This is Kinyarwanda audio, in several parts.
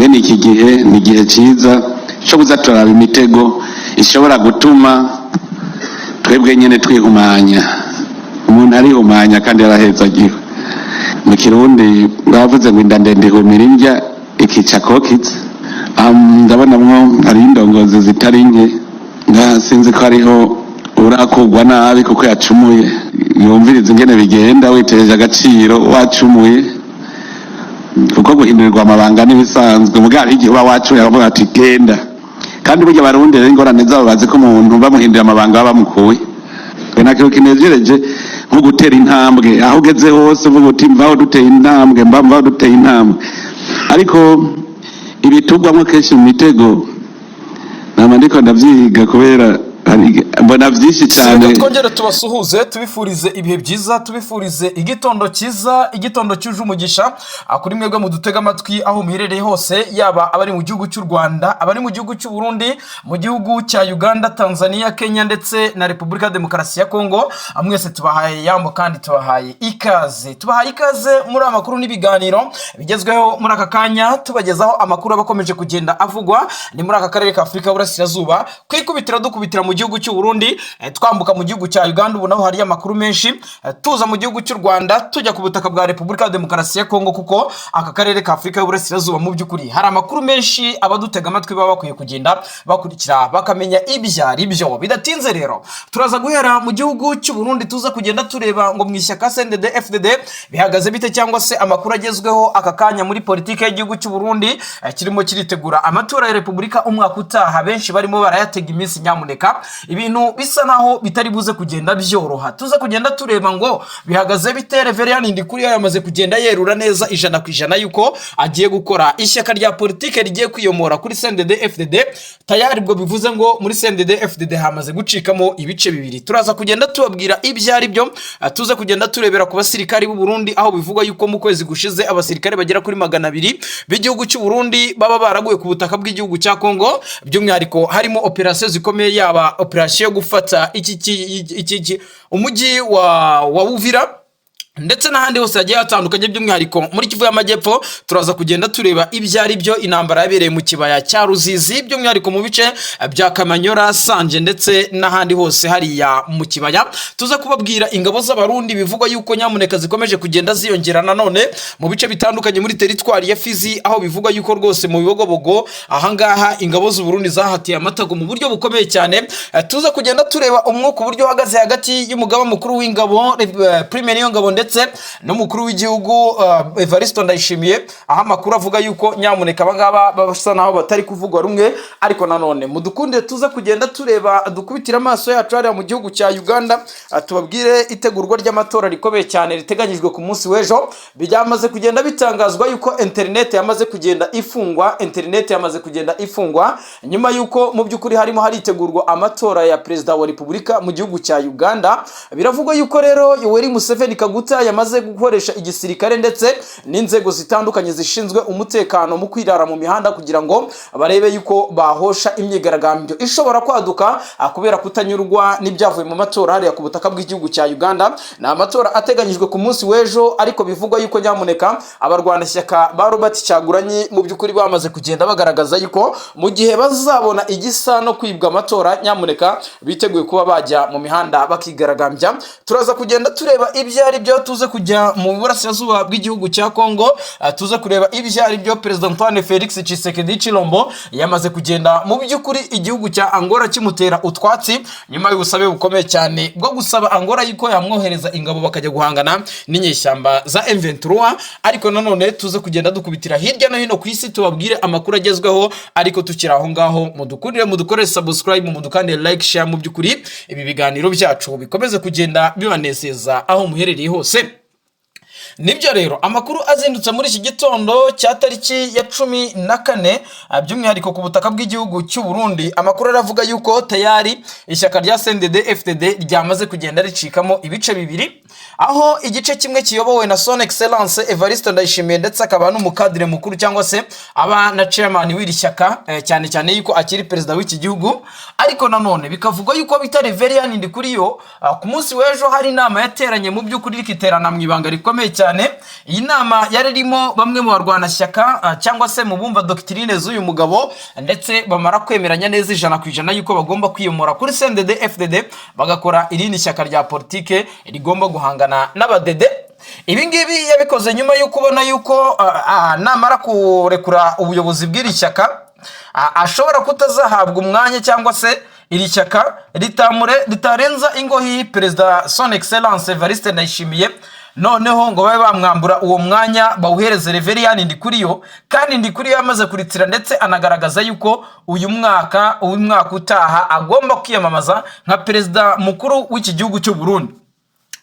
Mwene iki gihe ni igihe cyiza cyo kuza turaba imitego ishobora gutuma twebwe nyine twihumanya. Umuntu arihumanya kandi yarahezagiwe. Mu Kirundi bavuze ngo inda ndende ihumira indya ikica kokitse. Ndabonamwo hariho indongozi zitari nke ngaha, sinzi ko hariho urakugwa nabi kuko yacumuye. Yumviriza ingene bigenda witereje agaciro wacumuye, kuko guhindurirwa amabanga n'ibisanzwe. Mugabo hari igihe uba wacumuye bakavuga ati genda. Kandi burya Abarundi rero ingorane zabo, bazi ko umuntu bamuhindurira amabanga baba bamukuye. Twe nta kintu kinejereje nko gutera intambwe aho ugeze hose uvuga uti mvaho duteye intambwe, mba mvaho duteye intambwe. Ariko ibitugwamwo kenshi mu mitego, nama ndiko ndavyiga kubera mbona vyinshi cyane. Reka twongere tubasuhuze, tubifurize ibihe byiza, tubifurize igitondo cyiza, igitondo cyuje umugisha. Kuri mwebwe mudutega amatwi aho muherereye hose, yaba abari mu gihugu cy'u Rwanda, abari mu gihugu cy'u Burundi, mu gihugu cya Uganda, Tanzania, Kenya ndetse na Repubulika ya Demokarasi ya Kongo, mwese tubahaye yambo kandi tubahaye ikaze. Tubahaye ikaze muri aya makuru n'ibiganiro bigezweho muri aka kanya, tubagezaho amakuru aba akomeje kugenda avugwa ni muri aka karere ka Afurika y'Uburasirazuba. Kwikubitira dukubitira mu gihugu cy'u Burundi, twambuka mu gihugu cya Uganda, ubu naho hariyo amakuru menshi, tuza mu gihugu cy'u Rwanda, tujya ku butaka bwa Repubulika ya Demokarasi ya Kongo, kuko aka karere ka Afurika y'Uburasirazuba mu by'ukuri hari amakuru menshi abadutega amatwi baba bakwiye kugenda bakurikira bakamenya ibyo ari byo. Bidatinze rero, turaza guhera mu gihugu cy'u Burundi, tuza kugenda tureba ngo mu ishyaka CNDD FDD bihagaze bite, cyangwa se amakuru agezweho aka kanya muri politiki y'igihugu cy'u Burundi, kirimo kiritegura amatora ya Repubulika umwaka utaha. Benshi barimo barayatega iminsi, nyamuneka ibintu bisa naho bitari buze kugenda byoroha. Tuza kugenda tureba ngo bihagaze bite. Reverien Ndikuriyo yamaze kugenda yerura neza 100% yuko agiye gukora ishyaka rya politike rigiye kwiyomora kuri CNDD FDD. Tayari ubwo bivuze ngo muri CNDD FDD hamaze gucikamo ibice bibiri. Turaza kugenda tubabwira ibyo ari byo. Tuza kugenda turebera ku basirikari b'u Burundi, aho bivugwa yuko mu kwezi gushize abasirikare bagera kuri 200 b'igihugu cy'u Burundi baba baraguye ku butaka bw'igihugu cya Kongo. By'umwihariko harimo operasiyo zikomeye, yaba operasiyo yo gufata iki umujyi wa Uvira ndetse n'ahandi hose hagiye hatandukanye, by'umwihariko muri Kivu y'Amajyepfo. Turaza kugenda tureba ibyo ari byo, intambara yabereye mu kibaya cya Ruzizi, by'umwihariko mu bice bya Kamanyora, Sanje ndetse n'ahandi hose hariya mu kibaya. Tuza kubabwira ingabo z'Abarundi bivugwa yuko nyamuneka zikomeje kugenda ziyongera nanone mu bice bitandukanye muri teritwari ya Fizi, aho bivugwa yuko rwose mu Bibogobogo ahangaha ingabo z'Uburundi zahatiye amatago mu buryo bukomeye cyane. Tuza kugenda tureba umwuka uburyo uhagaze hagati y'umugaba mukuru w'ingabo Prime Niyongabo ndetse n'umukuru w'igihugu Evariste Ndayishimiye, aho amakuru avuga yuko nyamuneka abangaba basa naho batari kuvugwa rumwe. Ariko nanone mudukunde tuza kugenda tureba, dukubitira amaso yacu hariya mu gihugu cya Uganda, tubabwire itegurwa ry'amatora rikomeye cyane riteganyijwe ku munsi w'ejo. Byamaze kugenda bitangazwa yuko interineti yamaze kugenda ifungwa. Interineti yamaze kugenda ifungwa nyuma yuko mu by'ukuri harimo haritegurwa amatora ya perezida wa repubulika mu gihugu cya Uganda. Biravugwa yuko rero Yoweri Museveni Kaguta yamaze gukoresha igisirikare ndetse n'inzego zitandukanye zishinzwe umutekano mu kwirara mu mihanda kugira ngo barebe yuko bahosha imyigaragambyo ishobora kwaduka kubera kutanyurwa n'ibyavuye mu matora hariya ku butaka bw'igihugu cya Uganda. Ni amatora ateganyijwe ku munsi w'ejo, ariko bivugwa yuko nyamuneka abarwanashyaka ba Robert Kyagulanyi mu by'ukuri bamaze kugenda bagaragaza yuko mu gihe bazabona igisa no kwibwa amatora, nyamuneka biteguye kuba bajya mu mihanda bakigaragambya. Turaza kugenda tureba ibyo ari byo. Tuze kujya mu burasirazuba bw'igihugu cya Kongo, tuze kureba ibyo ari byo. Perezida Antoine Felix Tshisekedi Tshilombo yamaze kugenda mu by'ukuri igihugu cya Angola kimutera utwatsi nyuma y'ubusabe bukomeye cyane bwo gusaba Angola yuko yamwohereza ingabo bakajya guhangana n'inyeshyamba za M23. Ariko nanone tuze kugenda dukubitira hirya no hino ku isi, tubabwire amakuru agezweho. Ariko tukiri aho ngaho, mudukundire mudukorere subscribe, mudukandire like, share, mu by'ukuri ibi biganiro byacu bikomeze kugenda bibanezeza aho muherereye hose. Nibyo rero, amakuru azindutse muri iki gitondo cya tariki ya 14, by'umwihariko ku butaka bw'igihugu cy'u Burundi, amakuru aravuga yuko tayari ishyaka rya CNDD FDD ryamaze kugenda ricikamo ibice bibiri, aho igice kimwe kiyobowe na Son Excellence Evariste Ndayishimiye, ndetse akaba n'umukadire mukuru cyangwa se aba na chairman w'iri shyaka, cyane cyane yuko akiri perezida w'iki gihugu. Ariko nanone bikavugwa yuko bita Reverien Ndikuriyo, ku munsi w'ejo hari inama yateranye mu by'ukuri, rikiterana mu ibanga rikomeye cyane. cyane. Iyi nama yari irimo bamwe mu barwanashyaka, cyangwa se mu bumva doctrine z'uyu mugabo, ndetse bamara kwemeranya neza 100% yuko bagomba kwiyomora kuri CNDD FDD, bagakora irindi shyaka rya politike rigomba guhangana n'abadede. Ibi ngibi yabikoze nyuma yo kubona yuko namara kurekura ubuyobozi bw'iri shyaka, ashobora kutazahabwa umwanya, cyangwa se iri shyaka ritarenza ingohi Perezida Son Excellence Evariste Ndayishimiye, noneho ngo babe bamwambura uwo mwanya bawuhereze Reveriyani Ndikuriyo. Kandi Ndikuriyo yamaze kuritira, ndetse anagaragaza yuko uyu mwaka utaha agomba kwiyamamaza nka perezida mukuru w'iki gihugu cy'u Burundi.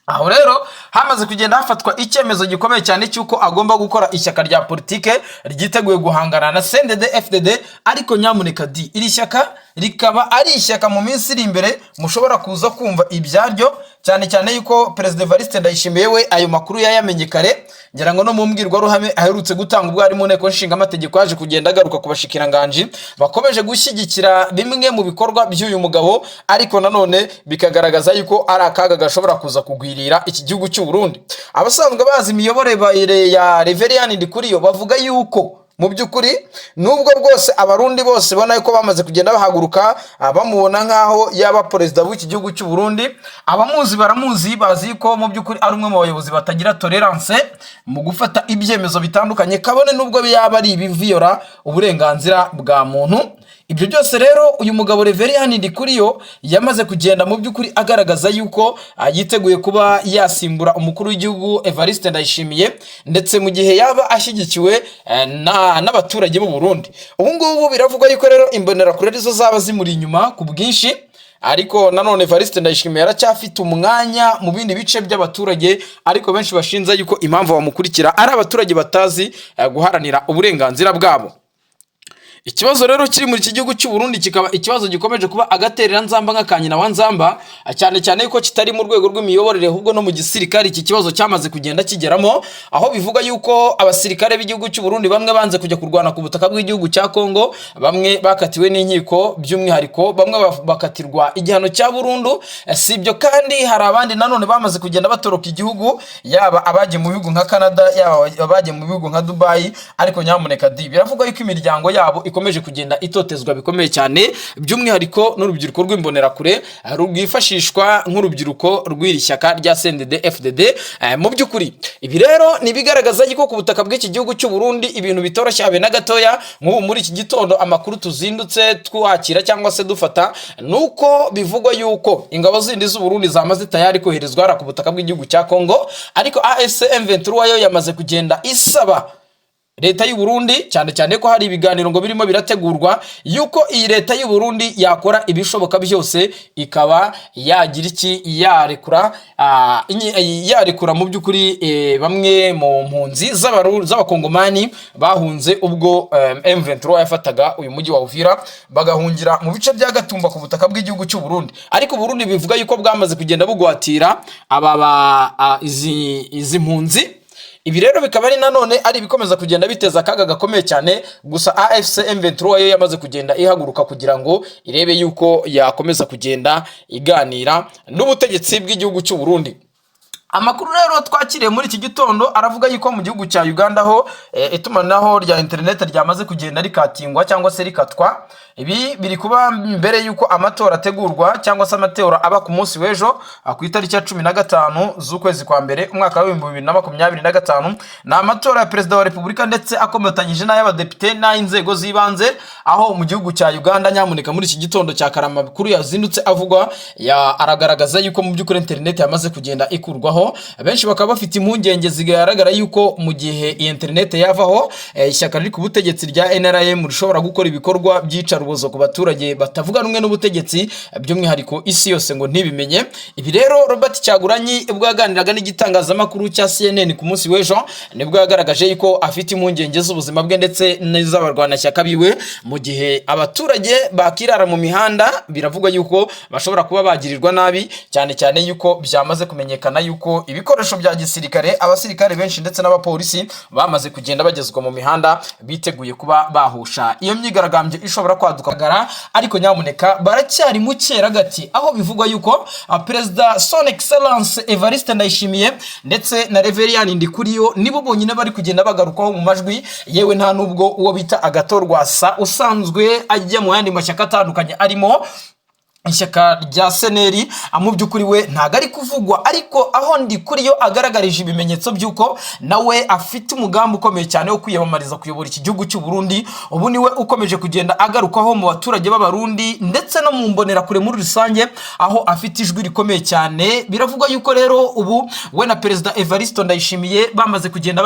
Aho rero hamaze kugenda hafatwa icyemezo gikomeye cyane cy'uko agomba gukora ishyaka rya politike ryiteguye guhangana na CNDD FDD. Ariko nyamuneka di, iri shyaka rikaba ari ishyaka mu minsi iri imbere mushobora kuza kumva ibyaryo, cyane cyane yuko Perezida Evariste Ndayishimiye we ayo makuru yayamenye kare. Ngira ngo no mu mbwirwaruhame aherutse gutanga ubwo ari mu Nteko Nshingamategeko, yaje kugenda agaruka ku bashikiranganji bakomeje gushyigikira bimwe mu bikorwa by'uyu mugabo, ariko nanone bikagaragaza yuko ari akaga gashobora kuza kugwirira iki gihugu cy'u Burundi. Abasanzwe bazi imiyoborere ya Reveriyani Ndikuriyo bavuga yuko mu by'ukuri, nubwo bwose Abarundi bose bona yuko bamaze kugenda bahaguruka, bamubona nk'aho yaba perezida w'iki gihugu cy'u Burundi, abamuzi baramuzi, bazi ko mu by'ukuri ari umwe mu bayobozi batagira tolerance mu gufata ibyemezo bitandukanye, kabone nubwo yaba ari ibiviyora uburenganzira bwa muntu. Ibyo byose rero, uyu mugabo Reveriyani Ndikuriyo yamaze kugenda mu by'ukuri agaragaza yuko yiteguye kuba yasimbura umukuru w'igihugu Evariste Ndayishimiye, ndetse mu gihe yaba ashyigikiwe n'abaturage b'u Burundi. Ubu ngubu biravugwa yuko rero Imbonerakure arizo zaba zimuri inyuma ku bwinshi, ariko nanone Evariste Ndayishimiye aracyafite umwanya mu bindi bice by'abaturage, ariko benshi bashinza yuko impamvu bamukurikira ari abaturage batazi guharanira uburenganzira bwabo. Ikibazo rero kiri muri iki gihugu cy'u Burundi kikaba ikibazo gikomeje kuba agaterera nzamba nka nyina wa nzamba, cyane cyane yuko kitari mu rwego rw'imiyoborere, ahubwo no mu gisirikare iki kibazo cyamaze kugenda kigeramo, aho bivuga yuko abasirikare b'igihugu cy'u Burundi bamwe banze kujya kurwana ku butaka bw'igihugu cya Kongo, bamwe bakatiwe n'inkiko, by'umwihariko bamwe bakatirwa igihano cya burundu. Si ibyo kandi, hari abandi nanone bamaze kugenda batoroka igihugu, yaba abagiye mu bihugu nka Canada, yaba abagiye mu bihugu nka Dubai. Ariko nyamuneka di, biravugwa yuko imiryango yabo ikomeje kugenda itotezwa bikomeye cyane, by'umwihariko n'urubyiruko rw'Imbonerakure rwifashishwa nk'urubyiruko rw'iri shyaka rya CNDD FDD. Mu by'ukuri ibi rero ni ibigaragaza yuko ku butaka bw'iki gihugu cy'u Burundi ibintu bitoroshye habe na gatoya. Nk'ubu muri iki gitondo, amakuru tuzindutse twakira cyangwa se dufata nuko bivugwa yuko ingabo zindi z'u Burundi zamaze tayari koherezwa hariya ku butaka bw'igihugu cya Kongo, ariko AFC M23 yo yamaze kugenda isaba leta y'u Burundi, cyane cyane ko hari ibiganiro ngo birimo birategurwa, yuko iyi leta y'u Burundi yakora ibishoboka byose ikaba yagira iki, yarekura yarekura mu by'ukuri bamwe mu mpunzi z'Abakongomani bahunze ubwo M23 yafataga uyu mujyi wa Uvira, bagahungira mu bice bya Gatumba ku butaka bw'igihugu cy'u Burundi. Ariko Burundi bivuga yuko bwamaze kugenda bugwatira aba izi mpunzi. Ibi rero bikaba ari nanone ari ibikomeza kugenda biteza akaga gakomeye cyane. Gusa AFC M23 yo yamaze kugenda ihaguruka kugira ngo irebe yuko yakomeza kugenda iganira n'ubutegetsi bw'igihugu cy'u Burundi. Amakuru rero twakiriye muri iki gitondo aravuga yuko mu gihugu cya Uganda ho itumanaho rya interineti ryamaze kugenda rikatingwa cyangwa se rikatwa. Ibi biri kuba mbere y'uko amatora ategurwa, cyangwa se amatora aba ku munsi w'ejo, ku itariki ya 15 z'ukwezi kwa mbere umwaka wa 2025. Ni amatora ya perezida wa repubulika, ndetse akomatanyije n'ay'abadepite n'ay'inzego z'ibanze, aho mu gihugu cya Uganda, nyamuneka, muri iki gitondo cya kare, amakuru yazindutse avugwa aragaragaza yuko mu by'ukuri interineti yamaze kugenda ikurwaho. Benshi bakaba bafite impungenge zigaragara yuko mu gihe iyi interineti yavaho, ishyaka riri ku butegetsi rya NRM rishobora gukora ibikorwa by'iyicarubozo ku baturage batavuga rumwe n'ubutegetsi, by'umwihariko isi yose ngo ntibimenye. Ibi rero, Robert Kyagulanyi ubwo yaganiraga n'igitangazamakuru cya CNN ku munsi w'ejo, nibwo yagaragaje yuko afite impungenge z'ubuzima bwe ndetse n'iz'abarwanashyaka biwe mu gihe abaturage bakirara mu mihanda. Biravugwa yuko bashobora kuba bagirirwa nabi, cyane cyane yuko byamaze kumenyekana yuko yuko ibikoresho bya gisirikare, abasirikare benshi ndetse n'abapolisi bamaze kugenda bagezwa mu mihanda, biteguye kuba bahusha iyo myigaragambyo ishobora kwaduka. Ariko nyamuneka, baracyari mu cyeragati, aho bivugwa yuko Perezida Son Excellence Evariste Ndayishimiye ndetse na Reverien Ndikuriyo nibo bonyine bari kugenda bagarukwaho mu majwi. Yewe, nta nubwo uwo bita Agathon Rwasa, usanzwe ajya mu yandi mashyaka atandukanye arimo ishyaka rya CNL, mu by'ukuri we ntabwo ari kuvugwa. Ariko aho Ndikuriyo agaragarije ibimenyetso by'uko nawe afite umugambi ukomeye cyane wo kwiyamamariza kuyobora iki gihugu cy'u Burundi, ubu niwe ukomeje kugenda agarukwaho mu baturage b'Abarundi ndetse no mu mbonerakure muri rusange, aho afite ijwi rikomeye cyane. Biravugwa yuko rero ubu we na Perezida Evariste Ndayishimiye bamaze kugenda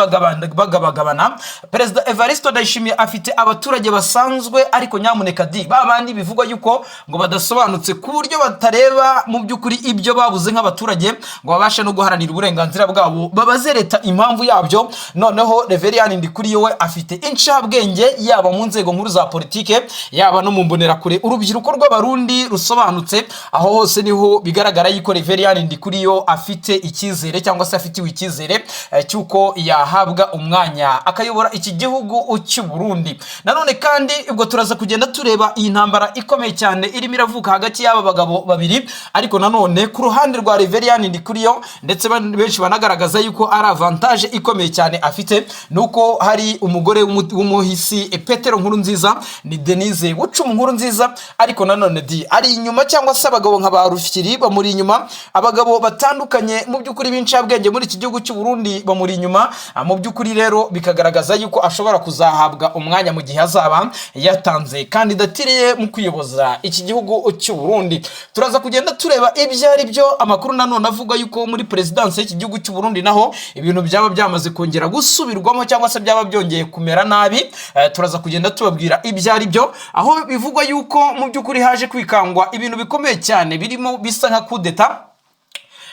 bagabagabana. Perezida Evariste Ndayishimiye afite abaturage basanzwe, ariko nyamuneka di ba bandi bivugwa yuko ngo badasobanutse ku buryo batareba mu by'ukuri ibyo babuze nk'abaturage ngo babashe no guharanira uburenganzira bwabo, babaze leta impamvu yabyo. Noneho Reverien Ndikuriyo we afite incabwenge, yaba mu nzego nkuru za politike, yaba no mu mbonerakure, urubyiruko rw'Abarundi rusobanutse. Aho hose niho bigaragara yuko Reverien Ndikuriyo afite icyizere cyangwa se afitiwe icyizere cy'uko yahabwa umwanya akayobora iki gihugu cy'u Burundi. Nanone kandi ubwo turaza kugenda tureba iyi ntambara ikomeye cyane irimo iravuka hagati y'aba bagabo babiri. Ariko nanone ku ruhande rwa Reverien Ndikuriyo, ndetse benshi banagaragaza yuko ari avantage ikomeye cyane afite, nuko hari umugore w'umuhisi Petero Nkurunziza, ni Denise Bucumi Nkurunziza. Ariko nanone di ari inyuma, cyangwa se abagabo nka ba Rufyiri bamuri inyuma, abagabo batandukanye mu by'ukuri b'incabwenge muri iki gihugu cy'u Burundi bamuri inyuma. Mu by'ukuri rero bikagaragaza yuko ashobora kuzahabwa umwanya mu gihe azaba yatanze kandidatire ye mu kwiyoboza iki gihugu cy'u Burundi. Turaza kugenda tureba ibyo ari byo. Amakuru nanone avuga yuko muri perezidansi y'iki gihugu cy'u Burundi naho ibintu byaba byamaze kongera gusubirwamo cyangwa se byaba byongeye kumera nabi. Turaza kugenda tubabwira ibyo ari byo, aho bivugwa yuko mu by'ukuri haje kwikangwa ibintu bikomeye cyane birimo bisa nka kudeta,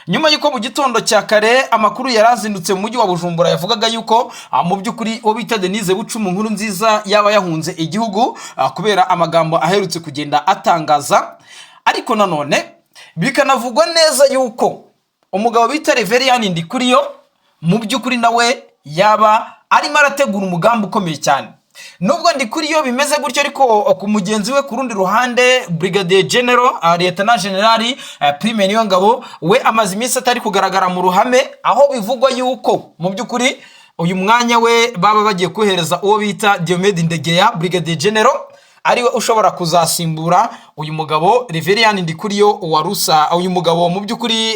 nyuma y'uko mu gitondo cya kare amakuru yari azindutse mu mujyi wa Bujumbura yavugaga yuko mu by'ukuri uwo bita Denise Bucumu Nkurunziza yaba yahunze igihugu kubera amagambo aherutse kugenda atangaza. Ariko nanone bikanavugwa neza yuko umugabo bita Reverien Ndikuriyo mu by'ukuri nawe yaba arimo arategura umugambi ukomeye cyane. Nubwo Ndikuriyo bimeze gutyo, ariko ku mugenzi we ku rundi ruhande, Brigadier General, Lieutenant General Prime Niyongabo, we amaze iminsi atari kugaragara mu ruhame, aho bivugwa yuko mu by'ukuri uyu mwanya we baba bagiye kohereza uwo bita Diomede Ndegeya, Brigadier General, ariwe ushobora kuzasimbura uyu mugabo Reverien Ndikuriyo warusa, uyu mugabo mu by'ukuri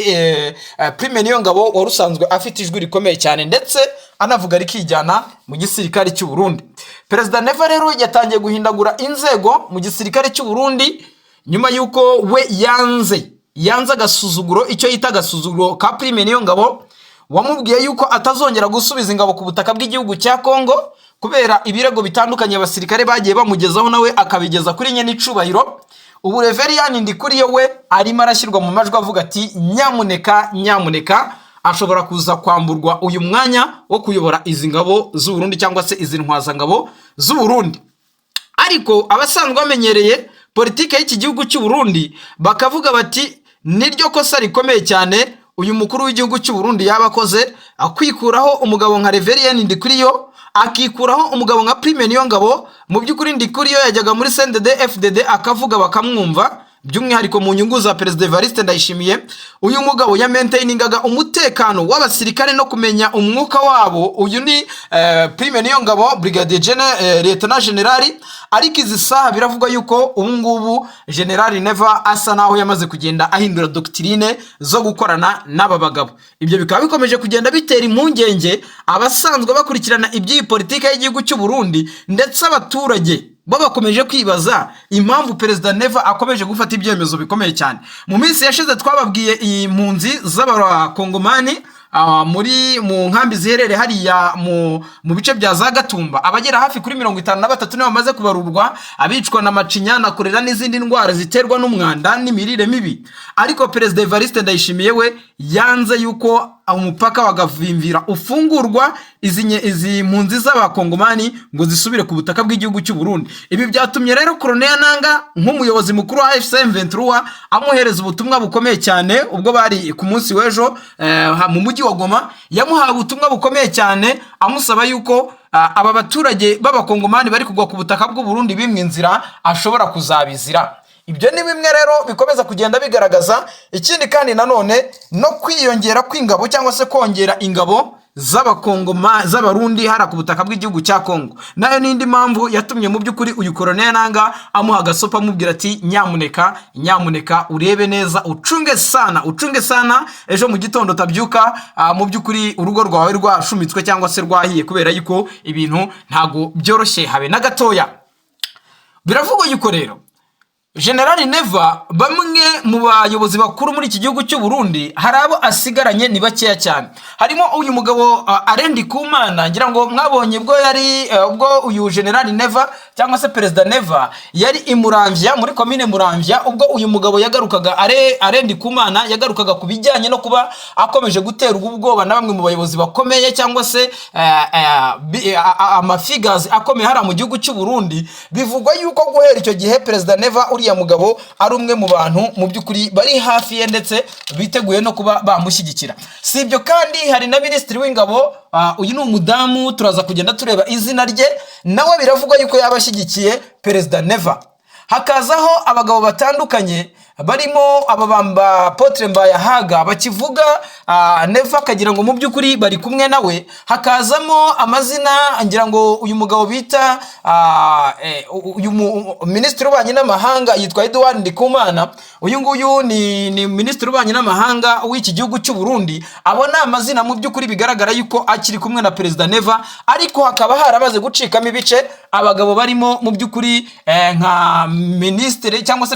Prime Niyongabo wari usanzwe afite ijwi rikomeye cyane ndetse anavuga rikijyana mu gisirikare cy'u Burundi. Perezida Neva rero yatangiye guhindagura inzego mu gisirikare cy'u Burundi nyuma y'uko we yanze agasuzuguro, icyo yita agasuzuguro ka Prime Niyongabo, wamubwiye yuko atazongera gusubiza ingabo ku butaka bw'igihugu cya Kongo kubera ibirego bitandukanye abasirikare bagiye bamugezaho, nawe akabigeza kuri nyene icubahiro. Ubu Reverien Ndikuriyo we arimo arashyirwa mu majwi avuga ati: "Nyamuneka, nyamuneka, ashobora kuza kwamburwa uyu mwanya wo kuyobora izi ngabo z'u Burundi cyangwa se izi ntwazangabo z'u Burundi." Ariko abasanzwe bamenyereye politike y'iki gihugu cy'u Burundi bakavuga bati: "Niryo kosa rikomeye cyane uyu mukuru w'igihugu cy'u Burundi yaba akoze, akwikuraho umugabo nka Reverien Ndikuriyo, akikuraho umugabo nka Prime Niyongabo." Mu by'ukuri Ndikuriyo yajyaga muri CNDD FDD akavuga bakamwumva, by'umwihariko mu nyungu za Perezida Evariste Ndayishimiye. Uyu mugabo yamaintainingaga umutekano w'abasirikare no kumenya umwuka wabo. Uyu ni Prime Niyongabo, Brigadier General, Lieutenant General. Ariko izi saha biravugwa yuko ubu ngubu General Neva asa naho yamaze kugenda ahindura doctrine zo gukorana n'aba bagabo. Ibyo bikaba bikomeje kugenda bitera impungenge abasanzwe bakurikirana iby'iyi politiki y'igihugu cy'u Burundi, ndetse abaturage bo bakomeje kwibaza impamvu Perezida Neva akomeje gufata ibyemezo bikomeye cyane. Mu minsi yashize twababwiye iyi mpunzi z'Abakongomani muri mu nkambi ziherereye hariya mu bice bya za Gatumba, abagera hafi kuri 53 nibo bamaze kubarurwa, abicwa na macinya na korera n'izindi ndwara ziterwa n'umwanda n'imirire mibi. Ariko Perezida Evariste Ndayishimiye we Yanze yuko umupaka wa Gavimvira ufungurwa, izi mpunzi z'Abakongomani ngo zisubire ku butaka bw'igihugu cy'u Burundi. Ibi byatumye rero Corneille Nanga, nk'umuyobozi mukuru wa AFC M23, amuhereza ubutumwa bukomeye cyane ubwo bari ku munsi w'ejo mu mujyi wa Goma. Yamuhaye ubutumwa bukomeye cyane amusaba yuko aba baturage b'Abakongomani bari kugwa ku butaka bw'u Burundi bimwe inzira ashobora kuzabizira. Ibyo ni bimwe rero bikomeza kugenda bigaragaza. Ikindi kandi nanone, no kwiyongera kw'ingabo cyangwa se kongera ingabo z'Abakongoma, z'Abarundi hara ku butaka bw'igihugu cya Kongo, nayo n'indi mpamvu yatumye mu by'ukuri uyu Colonel Nanga amuha agasopo, amubwira ati: "Nyamuneka, nyamuneka urebe neza, ucunge sana, ucunge sana, ejo mu gitondo utabyuka mu by'ukuri urugo rwawe rwashumitswe cyangwa se rwahiye," kubera yuko ibintu ntago byoroshye habe na gatoya. Biravugwa yuko rero General Neva, bamwe mu bayobozi bakuru muri iki gihugu cy'u Burundi, hari abo asigaranye, ni bakeya cyane. Harimo uyu mugabo Alain Ndikumana. Ngira ngo mwabonye ubwo yari ubwo uyu General Neva cyangwa se Perezida Neva yari i Muramvya, muri komine Muramvya, ubwo uyu mugabo yagarukaga, Alain Ndikumana yagarukaga ku bijyanye no kuba akomeje guterwa ubwoba na bamwe mu bayobozi bakomeye cyangwa se amafigures akomeye hariya mu gihugu cy'u Burundi. Bivugwa yuko guhera icyo gihe Perezida Neva, uriya mugabo ari umwe mu bantu mu by'ukuri bari hafi ye ndetse biteguye no kuba bamushyigikira. Si ibyo kandi, hari na Minisitiri w'Ingabo, uyu ni umudamu, turaza kugenda tureba izina rye, nawe biravugwa yuko yaba ashyigikiye Perezida Neva. Hakazaho abagabo batandukanye barimo ababamba Apôtre Mbayahaga bakivuga, Neva akagira ngo mu by'ukuri bari kumwe nawe. Hakazamo amazina, ngira ngo uyu mugabo bita uyu Minisitiri w'Ububanyi n'Amahanga yitwa Edouard Ndikumana. Uyu nguyu ni Minisitiri w'Ububanyi n'Amahanga w'iki gihugu cy'u Burundi. Abo ni amazina mu by'ukuri bigaragara yuko akiri kumwe na Perezida Neva, ariko hakaba haramaze gucikamo ibice. Abagabo barimo mu by'ukuri nka minisitiri cyangwa se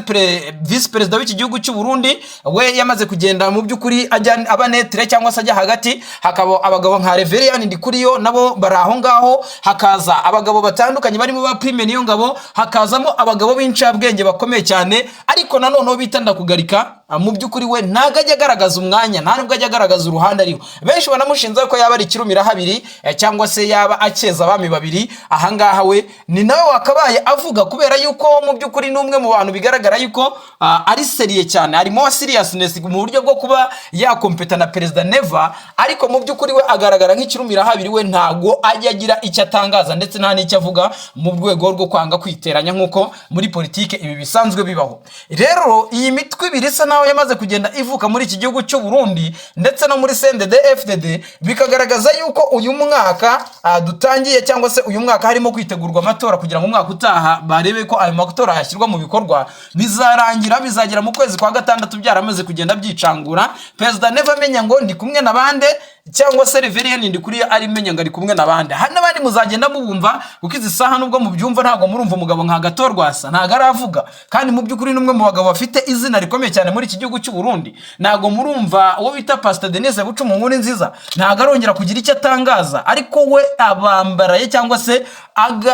visi perezida w'iki gihugu cy'u Burundi, we yamaze kugenda mu by'ukuri ajya aba neutre cyangwa se ajya hagati. Hakaba abagabo nka Reverien Ndikuriyo, nabo bari aho ngaho. Hakaza abagabo batandukanye barimo ba Prime Niyongabo, hakazamo abagabo b'incabwenge bakomeye cyane. Ariko nanone uwo bita Ndakugarika, mu by'ukuri we ntabwo ajya agaragaza umwanya, nta nubwo ajya agaragaza uruhande ariho. Benshi banamushinza ko yaba ari ikirumira habiri cyangwa se yaba akeza abami babiri. Ahangaha we ni nawe wakabaye avuga, kubera yuko mu by'ukuri ni umwe mu bantu bigaragara yuko ari sérieux cyane, harimo seriousness mu buryo bwo kuba yakompeta na Perezida Neva. Ariko mu by'ukuri we agaragara nk'ikirumira habiri, we ntago ajya agira icyo atangaza ndetse nta n'icyo avuga mu rwego rwo kwanga kwiteranya, nk'uko muri politike ibi bisanzwe bibaho. Rero iyi mitwe ibiri isa naho yamaze kugenda ivuka muri iki gihugu cy'u Burundi ndetse no muri CNDD FDD, bikagaragaza yuko uyu mwaka dutangiye cyangwa se uyu mwaka harimo kwitegurwa amatora kugira ngo umwaka utaha barebe ko ayo matora yashyirwa mu bikorwa. Bizarangira bizagera mu kwezi kwa gatandatu byaramaze kugenda byicangura, Perezida Neva amenya ngo ndi kumwe na bande, cyangwa se Reverien Ndikuriyo ari menya ngo ari kumwe na bande. Hari n'abandi muzagenda mubumva, kuko izi saha nubwo mubyumva ntabwo murumva umugabo nka Gatorwasa, ntabwo aravuga, kandi mu by'ukuri ni umwe mu bagabo bafite izina rikomeye cyane muri iki gihugu cy'u Burundi. Ntabwo murumva uwo bita Pastor Denise Bucumu nkuru nziza, ntabwo arongera kugira icyo atangaza, ariko we abambaraye cyangwa se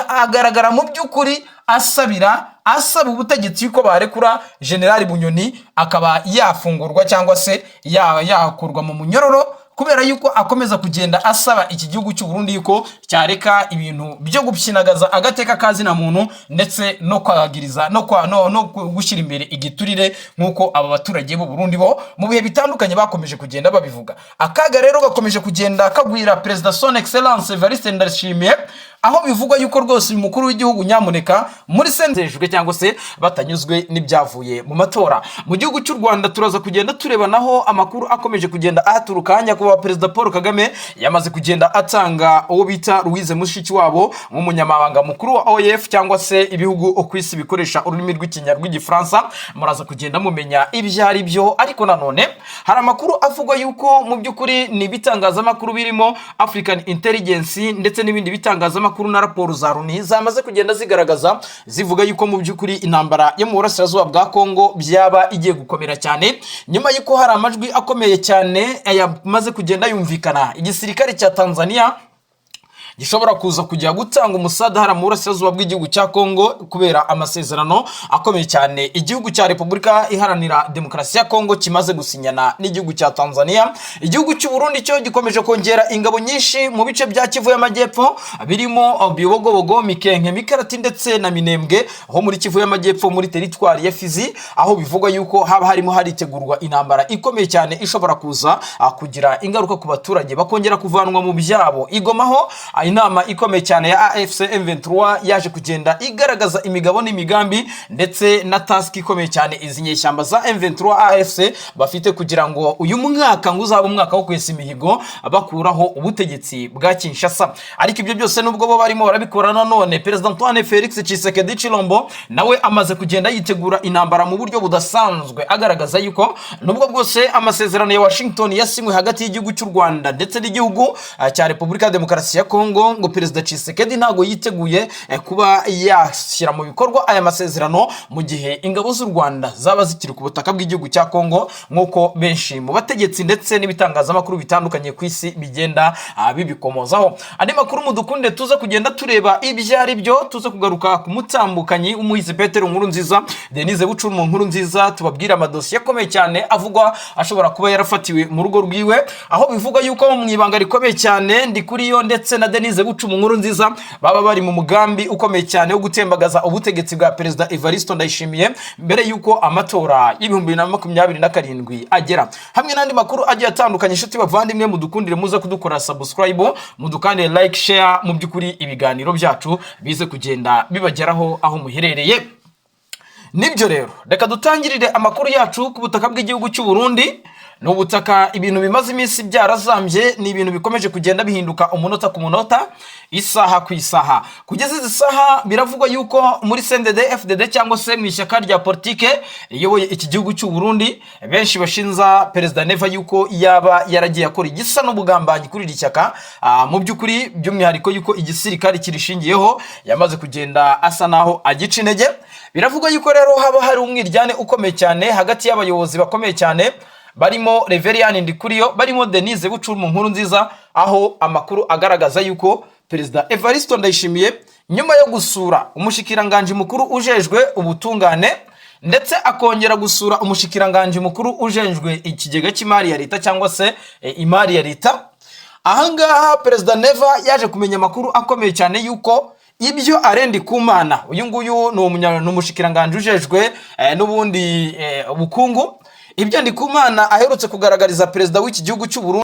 agaragara mu by'ukuri asabira, asaba ubutegetsi yuko barekura General Bunyoni akaba yafungurwa cyangwa se yakurwa mu munyororo, kubera yuko akomeza kugenda asaba iki gihugu cy'u Burundi yuko cyareka ibintu byo gupyinagaza agateka ka zina muntu ndetse no kwagiriza no kwa no, no gushyira imbere igiturire, nk'uko aba baturage b'u Burundi bo mu bihe bitandukanye bakomeje kugenda babivuga. Akaga rero gakomeje kugenda kagwira Perezida Son Excellence Evariste Ndayishimiye, aho bivugwa yuko rwose uyu mukuru w'igihugu nyamuneka muri senzejwe cyangwa se batanyuzwe n'ibyavuye mu matora. Mu gihugu cy'u Rwanda turaza kugenda tureba naho amakuru akomeje kugenda ahaturuka. Nyakubahwa Perezida Paul Kagame yamaze kugenda atanga uwo bita Louise Mushikiwabo nk'umunyamabanga mukuru wa OIF cyangwa se ibihugu ku isi bikoresha ururimi rw'Igifaransa. Muraza kugenda mumenya ibyo ari byo. Ariko nanone hari amakuru avugwa yuko mu by'ukuri ni ibitangazamakuru birimo African Intelligence ndetse n'ibindi bitangazamakuru na raporo za Loni zamaze kugenda zigaragaza, zivuga yuko mu by'ukuri intambara yo mu burasirazuba bwa Kongo byaba igiye gukomera cyane, nyuma y'uko hari amajwi akomeye cyane yamaze kugenda yumvikana. Igisirikare cya Tanzania Gishobora kuza kujya gutanga umusadahara mu burasirazuba bw'igihugu cya Kongo, kubera amasezerano akomeye cyane igihugu cya Repubulika Iharanira Demokarasi ya Kongo kimaze gusinyana n'igihugu cya Tanzania. Igihugu cy'u Burundi cyo gikomeje kongera ingabo nyinshi mu bice bya Kivu y'Amajyepfo, birimo Bibogobogo, Mikenke, Mikarati ndetse na Minembwe, ho muri Kivu y'Amajyepfo, muri teritwari ya Fizi, aho bivugwa yuko haba harimo haritegurwa intambara ikomeye cyane ishobora kuza kugira ingaruka ku baturage, bakongera kuvanwa mu byabo. I Goma ho inama ikomeye cyane ya AFC M23 yaje kugenda igaragaza imigabo n'imigambi ndetse na task ikomeye cyane izi nyeshyamba za M23 AFC bafite, kugira ngo uyu mwaka ngo uzabe umwaka wo kwesa imihigo, bakuraho ubutegetsi bwa Kinshasa. Ariko ibyo byose, nubwo bo barimo barabikora, nanone Perezida Antoine Felix Tshisekedi Chilombo nawe amaze kugenda yitegura intambara mu buryo budasanzwe, agaragaza yuko nubwo bwose amasezerano ya Washington yasinywe hagati y'igihugu cy'u Rwanda ndetse n'igihugu cya Repubulika ya Demokarasi ya Kongo, ngo Perezida Tshisekedi ntabwo yiteguye kuba yashyira mu bikorwa aya masezerano mu gihe ingabo z'u Rwanda zaba zikiri ku butaka bw'igihugu cya Kongo, nk'uko benshi mu bategetsi ndetse n'ibitangazamakuru bitandukanye ku isi bigenda bibikomozaho. Andi makuru mudukunde tuze kugenda tureba ibyo ari byo, tuze kugaruka ku mutambukanyi w'umuhizi Petero Nkurunziza, Denise Bucuru Nkurunziza, tubabwire amadosiye akomeye cyane avugwa ashobora kuba yarafatiwe mu rugo rwiwe, aho bivugwa yuko mu ibanga rikomeye cyane Ndikuriyo ndetse na Denise Bucuru Nkurunziza baba bari mu mugambi ukomeye cyane wo gutembagaza ubutegetsi bwa Perezida Evariste Ndayishimiye mbere yuko amatora y'2027 agera, hamwe n'andi makuru agiye atandukanye. Inshuti bavandimwe, mudukundire muze kudukora subscribe, mudukandire like, share, mu by'ukuri ibiganiro byacu bize kugenda bibageraho aho muherereye. Nibyo rero, reka dutangirire amakuru yacu ku butaka bw'igihugu cy'u Burundi. Ni ubutaka ibintu bimaze iminsi byarazambye, ni ibintu bikomeje kugenda bihinduka umunota ku munota, isaha ku isaha. Kugeza izi saha biravugwa yuko muri CNDD FDD, cyangwa se mu ishyaka rya politike riyoboye iki gihugu cy'u Burundi, benshi bashinza Perezida Neva yuko yaba yaragiye akora igisa n'ubugambanyi kuri iri shyaka. Mu by'ukuri, by'umwihariko yuko igisirikare kirishingiyeho yamaze kugenda asa naho agica intege. Biravugwa yuko rero haba hari umwiryane ukomeye cyane hagati y'abayobozi bakomeye cyane barimo Reverien Ndikuriyo, barimo Denise Bucuru Nkurunziza, aho amakuru agaragaza yuko Perezida Evariste Ndayishimiye, nyuma yo gusura umushikiranganji mukuru ujejwe ubutungane, ndetse akongera gusura umushikiranganji mukuru ujejwe ikigega cy'imari ya leta, cyangwa se imari ya leta, ahangaha Perezida Neva yaje kumenya amakuru akomeye cyane yuko ibyo Alain Ndikumana, uyu nguyu ni umushikiranganji ujejwe n'ubundi ubukungu, ibyo Ndikumana aherutse kugaragariza perezida w'iki gihugu cy'u Burundi.